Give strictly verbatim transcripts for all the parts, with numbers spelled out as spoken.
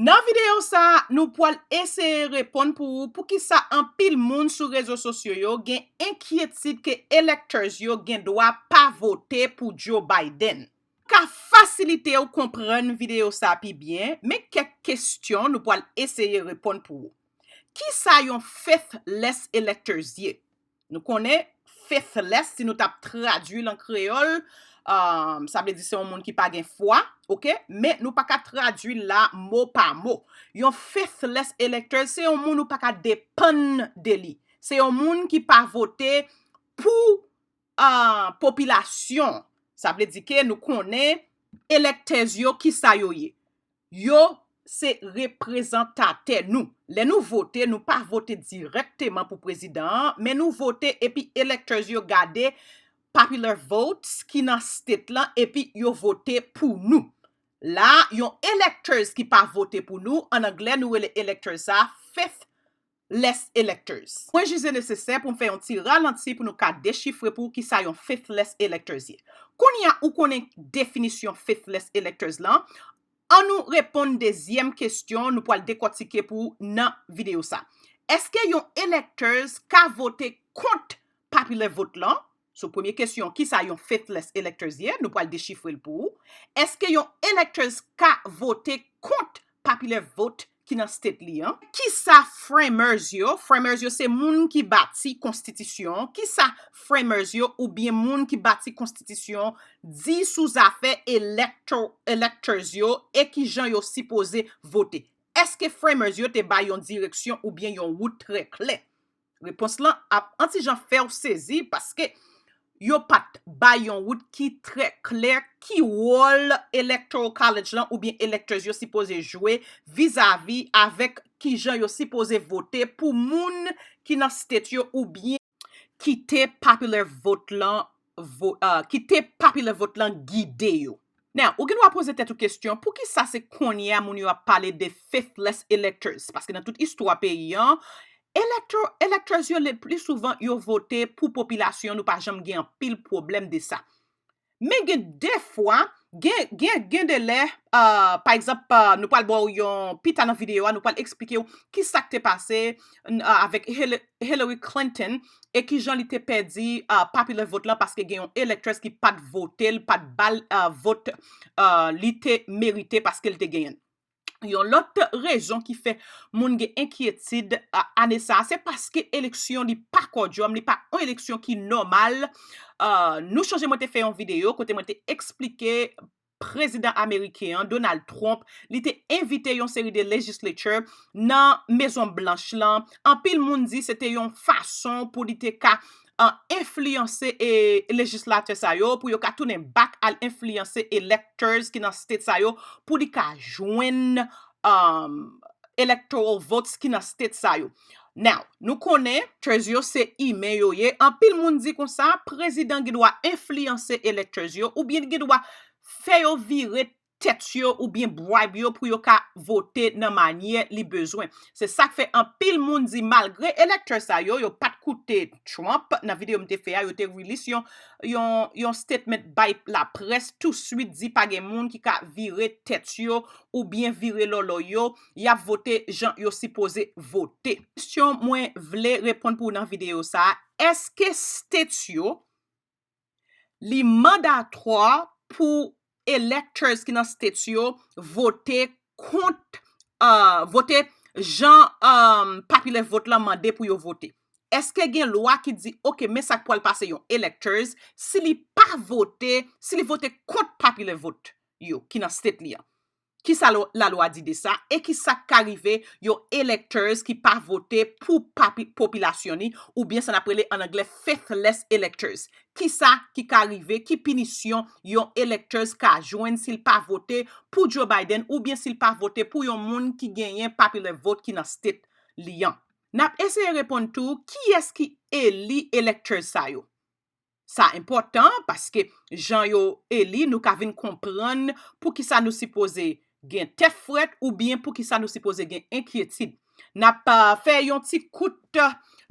Nan videyo sa a, nou pral eseye reponn pou ou poukisa anpil moun sou rezo sosyo yo gen enkyetid ke electors yo gen dwa pa vote pou Joe Biden. Ka fasilite w konprann videyo sa a pi byen, men kèk kesyon nou pral eseye reponn pou ou. Kisa yon faithless electors ye? Nou konnen faithless, si nou t ap tradui l an kreyòl, um, sa vle di se yon moun ki pa gen fwa, oke? Men nou pa ka tradui l la mo pa mo. Yon faithless elector, se yon moun ou pa ka depann de li. Se yon moun ki pa vote pou uh, popilasyon. Sa vle di ke nou konnen electors yo, kisa yo ye. Yo se reprezantatè nou. Lè nou vote, nou pa vote dirèkteman pou prezidan an, men nou vote epi electors yo gade popular votes ki nan state lan epi yo vote pou nou. La, yon electors ki pa vote pou nou, an anglè nou rele electors sa faithless electors. Mwen jije nesesè pou m fè yon ti ralanti pou nou ka dechifre pou ou kisa yon faithless electors ye. Kounye a ou konnen definisyon faithless electors lan, an nou reponn dezyèm kesyon nou pral dekòtike pou ou nan videyo sa. Èske yon electors ka vote kont popular vote lan? So, premye kesyon, kisa yon faithless electors ye? Nou pral dechifre l pou ou. Èske yon electors ka vote kont popular vote ki nan state li an? Kisa framers yo? Framers yo se moun ki bati konstitisyon. Kisa framers yo oubyen moun ki bati konstitisyon di sou zafè electors yo e kijan yo sipoze vote? Èske framers yo te bay yon direksyon oubyen yon wout trè klè? Repons lan ap an ti jan fè w sezi paske yo pa t bay yon wout ki trè klè ki wòl Electoral College lan oubyen electors yo sipoze jwe vizavi avèk kijan yo sipoze vote pou moun ki nan state yo oubyen kite popular vote lan vo, uh, kite popular vote lan gide yo. Now, ou gen dwa poze tèt ou kesyon, poukisa se kounye a moun yo ap pale de faithless electors? Paske nan tout istwa peyi an, electors yo le pli souvan yo vote pou popilasyon, nou pa janm gen anpil pwoblèm de sa. Men gen de fwa, gen, gen, gen de lè, uh, pa egzanp, uh, nou pral ba w yon pita nan videyo a, nou pral eksplike w ki sa k te pase uh, avèk Hillary Clinton e kijan li te pèdi uh, popular vote lan paske gen yon electors ki pa t vote l, pa t ba l uh, vot uh, li te merite paske l te genyen l. Yon lòt rezon ki fè moun gen enkyetid uh, ane sa a, se paske eleksyon li pa kòdyòm, li pa yon eleksyon ki nòmal. Uh, nou chonje mwen te fè yon videyo kote mwen te eksplike prezidan ameriken an, Donald Trump, li te envite yon seri de legislature nan Mezon Blanch lan. Anpil moun di se te yon fason pou li te ka uh, enfliyanse e lejislatè sa yo pou yo ka tounen back al enfliyanse electors ki nan state sa yo pou li ka jwenn um, electoral votes ki nan state sa yo. Now, nou konnen electors yo se imen yo ye. Anpil moun di konsa, prezidan gen dwa enfliyanse electors yo oubyen gen dwa fè yo vire tèt yo oubyen bribe yo pou yo ka vote nan manyè li bezwen. Se sa k fè anpil moun di malgre elektè sa yo, yo pa t koute Trump nan videyo m te fè a, yo te release yon, yon, yon statement bay laprès touswit di pa gen moun ki ka vire tèt yo oubyen vire lòlò yo, y ap vote jan yo sipoze vote. Kesyon mwen vle reponn pou w nan videyo sa a, èske states yo li mandatwa pou electors ki nan states yo vote kont, uh, vote jan um, popular vote lan mande pou yo vote? Èske gen lwa ki di, oke, men sa k pral pase yon electors si li pa vote, si li vote kont popular vote yo ki nan state li an? Kisa lalwa di de sa? E kisa k ka rive yon electors ki pa vote pou popilasyon li oubyen sa n ap rele an anglè faithless electors? Kisa ki ka rive? Ki pinisyon yon electors ka jwenn si l pa vote pou Joe Biden oubyen si l pa vote pou yon moun ki genyen popular vote ki nan state li an? N ap eseye reponn tou, kiyès ki eli electors sa yo? Sa enpòtan paske jan yo eli, nou ka vin konprann poukisa nou sipoze gen tèt frèt oubyen poukisa nou sipoze gen enkyetid. N ap uh, fè yon ti kout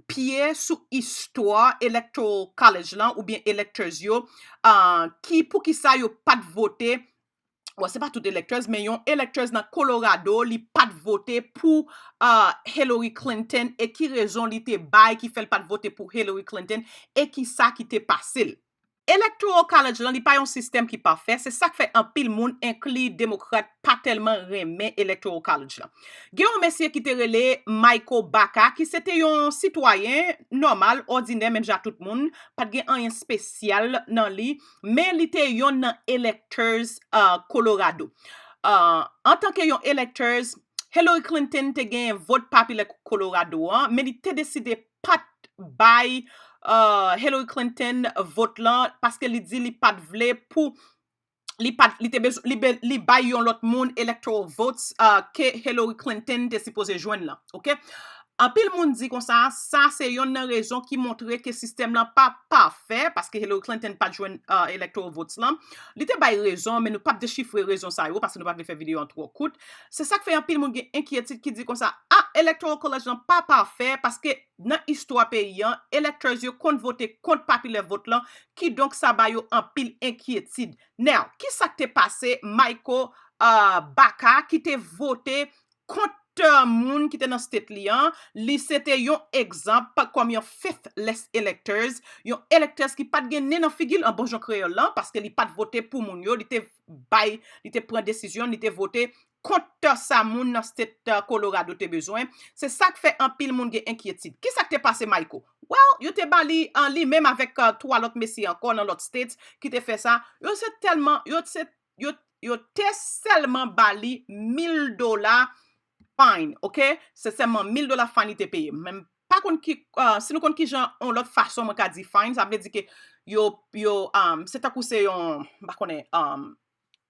pye sou istwa Electoral College lan oubyen electors yo uh, ki poukisa yo pa t vote Bon, se pa tout electors, men yon electors nan Colorado, li pa t vote pou uh, Hillary Clinton, e ki rezon li te bay ki fè l pa t vote pou Hillary Clinton, e ki sa ki te pase l. Electoral College lan, li pa yon sistèm ki pafè, se sa k fè anpil moun, enkli demokrat, pa tèlman renmen Electoral College lan. Gen yon mesye ki te rele Michael Baca, ki se te yon sitwayen nòmal, òdinè, menm jan tout moun, pa t gen anyen espesyal nan li, men li te yonn nan electors uh, Colorado. Uh, antanke yon electors, Hillary Clinton te genyen vòt popilè Colorado an, men li te deside pa t bay uh, Hillary Clinton vòt lan paske li di li pa t vle pou li pa li te bezwen li, be, li bay yon lòt moun electoral votes uh, ke Hillary Clinton te sipoze jwenn lan. OK? Anpil moun di konsa, sa se yonn nan rezon ki montre ke sistèm lan pa pafè, paske Hillary Clinton pa t jwenn uh, electoral votes lan. Li te bay rezon, men nou p ap dechifre rezon sa yo, paske nou pa vle fè videyo an twò kout. Se sa k fè anpil moun gen enkyetid ki di konsa, ah, electoral college lan pa pafè, paske nan istwa peyi an, electors yo konn vote kont popilè vòt lan, kidonk sa ba yo anpil enkyetid. Now, ki sa k te pase Michael uh, Baca ki te vote kont moun ki te nan state li an, li se te yon egzanp kòm yon faithless electors, yon electors ki pa t gen nen nan figi l an bon jan kreyòl lan, paske li pa t vote pou moun yo, li te bay, li te pran desizyon, li te vote kont sa moun nan state uh, Colorado te bezwen. Se sa k fè anpil moun gen enkyetid. Ki sa k te pase Michael? Well, yo te ba li an li menm avèk uh, twa lòt mesye ankò nan lòt states ki te fè sa. Yo se tèlman, yo se yo, yo te sèlman ba li mil dola fine, OK? Se sèlman mil dola fine li te peye. Men pa konn ki, uh, si nou konn ki jan yon lòt fason mwen ka di fine, sa vle di ke yo, yo, um, se tankou se yon, m pa konnen, um,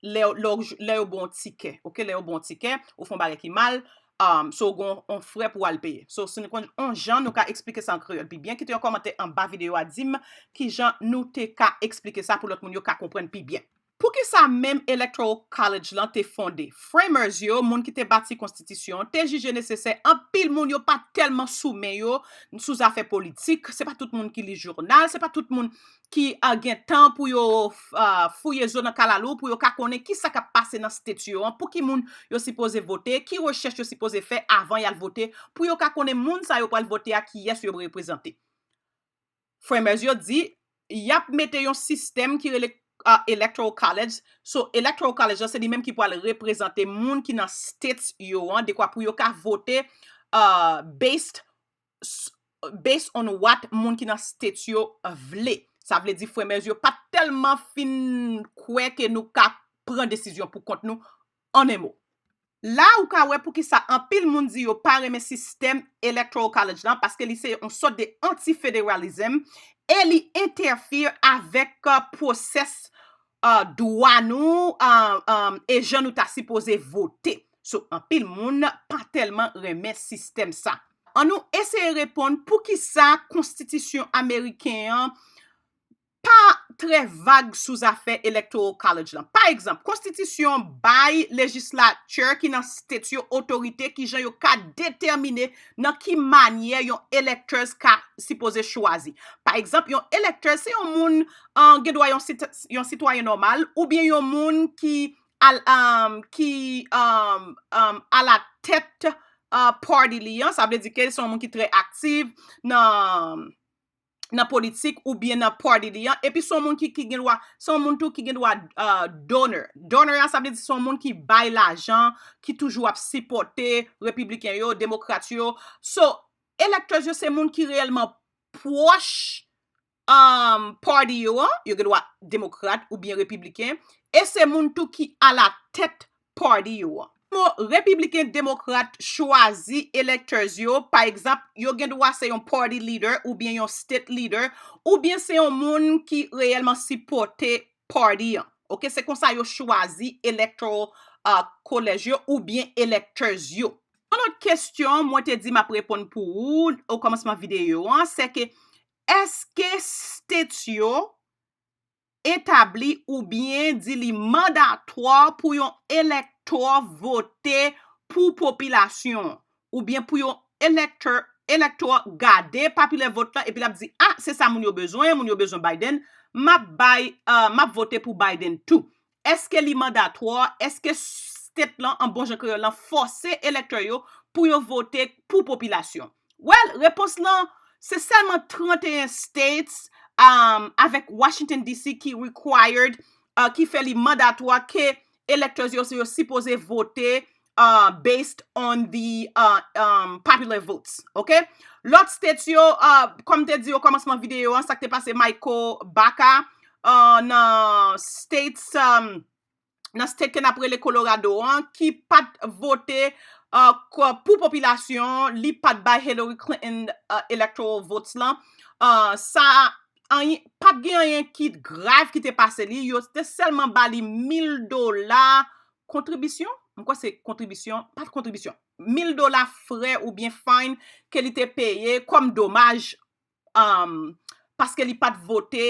lè, lè, lè yo bon tikè, OK? Lè yo bon tikè, ou fè yon bagay ki mal, um, so ou gon yon frè pou al peye. So, si nou konn yon jan nou ka eksplike sa an kreyòl pi byen, kite yon kòmantè anba videyo a di m ki jan nou te ka eksplike sa pou lòt moun yo ka konprann pi byen. Poukisa menm Electoral College lan te fonde? Framers yo, moun ki te bati konstitisyon an, te jije nesesè anpil moun yo pa tèlman sou men yo sou zafè politik. Se pa tout moun ki li jounal, se pa tout moun ki uh, gen tan pou yo uh, fouye zo nan kalalou, pou yo ka konnen ki sa k ap pase nan state yo an, pou ki moun yo sipoze vote, ki rechèch yo sipoze fè avan y al vote, pou yo ka konnen moun sa yo pral vote a kiyès yo reprezante. Framers yo di y ap mete yon sistèm ki rele uh, Electoral College. So, Electoral College la se li menm ki pral reprezante moun ki nan states yo an, dekwa pou yo ka vote uh, based, based on what moun ki nan states yo vle. Sa vle di Framers yo pa tèlman fin kwè ke nou ka pran desizyon pou kont nou, an en mo. La ou ka wè poukisa anpil moun di yo pa renmen sistèm Electoral College lan, paske li se yon sòt de anti-federalism e li entèfere avèk uh, pwosès uh, dwa nou uh, um, e jan nou ta sipoze vote. So, anpil moun pa tèlman renmen sistèm sa. An nou eseye reponn poukisa konstitisyon ameriken an pa trè vag sou zafè Electoral College lan. Pa egzanp, konstitisyon bay legislature ki nan state yo otorite ki jan yo ka detèmine nan ki manyè yon electors ka sipoze chwazi. Pa egzanp, yon electors se yon moun uh, gen dwa yon, sit, yon sitwayen nòmal oubyen yon moun ki al, um, ki um, um, alatèt uh, party li an, sa vle di ke se yon moun ki trè aktif nan nan politik oubyen nan party li an, epi se yon moun ki, ki gen dwa, se yon moun tou ki gen dwa uh, donor. Donor a, sa vle di se yon moun ki bay lajan, ki toujou ap sipòte repibliken yo, demokrat yo. So, electors yo se moun ki reyèlman pwòch um, party yo an, yo gen dwa demokrat oubyen repibliken, e se moun tou ki alatèt party yo an. Mo repibliken demokrat chwazi electors yo, pa egzanp, yo gen dwa se yon party leader oubyen yon state leader, oubyen se yon moun ki reyèlman sipòte party an. OK, se konsa yo chwazi electoral uh, college yo oubyen electors yo. Yon lòt kesyon mwen te di m ap reponn pou ou o kòmansman videyo an, se ke èske states yo etabli oubyen di li mandatwa pou yon elector vote pou popilasyon an, oubyen pou yon elector, elector gade popilè vòt lan epi l ap di, ah, se sa moun yo bezwen, moun yo bezwen Biden, m ap bay, uh, m ap vote pou Biden tou. Èske li mandatwa? Èske state lan, an bon jan kreyòl lan, fòse elektè yo pou yo vote pou popilasyon? Well, repons lan, se sèlman trannteyen states, um, avèk Washington D C ki required, uh, ki fè li mandatwa ke electors yo, yo sipoze vote, uh, based on the, uh, um, popular votes, ok? Lòt states yo, uh, kòm te di o kòmansman videyo an, sa k te pase Michael Baca, uh, nan states, um, nan state ke n ap rele Colorado an, ki pa t vote, uh, pou popilasyon, li pa t bay Hillary Clinton, uh, electoral votes lan. Uh, sa, anyen, pa t gen anyen ki grav ki te pase li, yo te sèlman ba li mil dola kontribisyon, m kwè se kontribisyon, pa t kontribisyon, mil dola frè oubyen fine ke li te peye kòm domaj, um, paske li pa t vote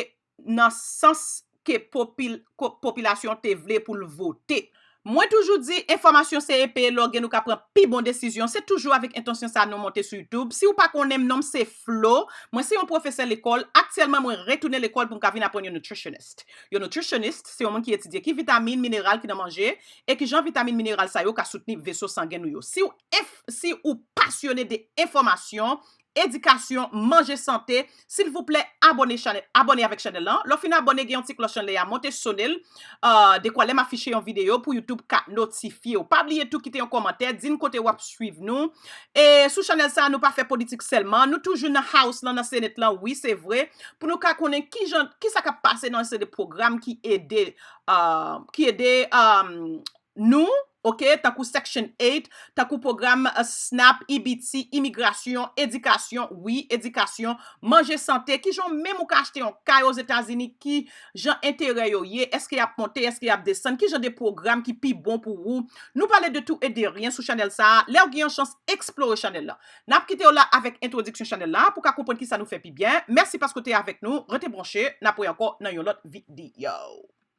nan sans ke popil, ko, popilasyon te vle pou l vote. Mwen toujou di, enfòmasyon se epe, lè w gen ou ka pran pi bon desizyon. Se toujou avèk entansyon sa nou monte sou YouTube. Si w pa konnen m, non m se Flo. Mwen se yon pwofesè lekòl. Aktyèlman, mwen retounen lekòl pou m ka vin aprann yon nutritionist. Yon nutritionist, se yon moun ki etidye ki vitamin, mineral ki nan manje, e ki jan vitamin, mineral sa yo ka soutni veso sangen nou yo. Si w, si w pasyone de enfòmasyon, edikasyon, manje sante, silvouplè, abòne chanèl, abòne avèk chanèl lan. Lè w fin abòne, gen yon ti klòch anlè a, monte sone l, uh, dekwa lè m afiche yon videyo pou YouTube ka notifye w. Pa bliye tou kite yon kòmantè, di n kote w ap swiv nou. E sou chanèl sa, nou pa fè politik sèlman, nou toujou nan House lan, nan Senate lan, wi, se vre, pou nou ka konnen ki jan, ki sa k ap pase nan se de pwogram ki ede, uh, ki ede, um, nou, ok, tankou Section eight, tankou pwogram, uh, snap, E B T, imigrasyon, edikasyon, wi, edikasyon, manje, sante, ki jan menm ou ka achte yon kay Ozetazini, ki jan enterè yo ye, èske y ap monte, èske y ap desann, ki jan de pwogram ki pi bon pou ou. Nou pale de tout e de ryen sou chanèl sa a. Lè w gen yon chans, eksplore chanèl la. N ap kite w la avèk entwodiksyon chanèl la pou w ka konprann kisa nou fè pi byen. Mèsi paske w te avèk nou. Rete branche, n ap wè ankò nan yon lòt videyo.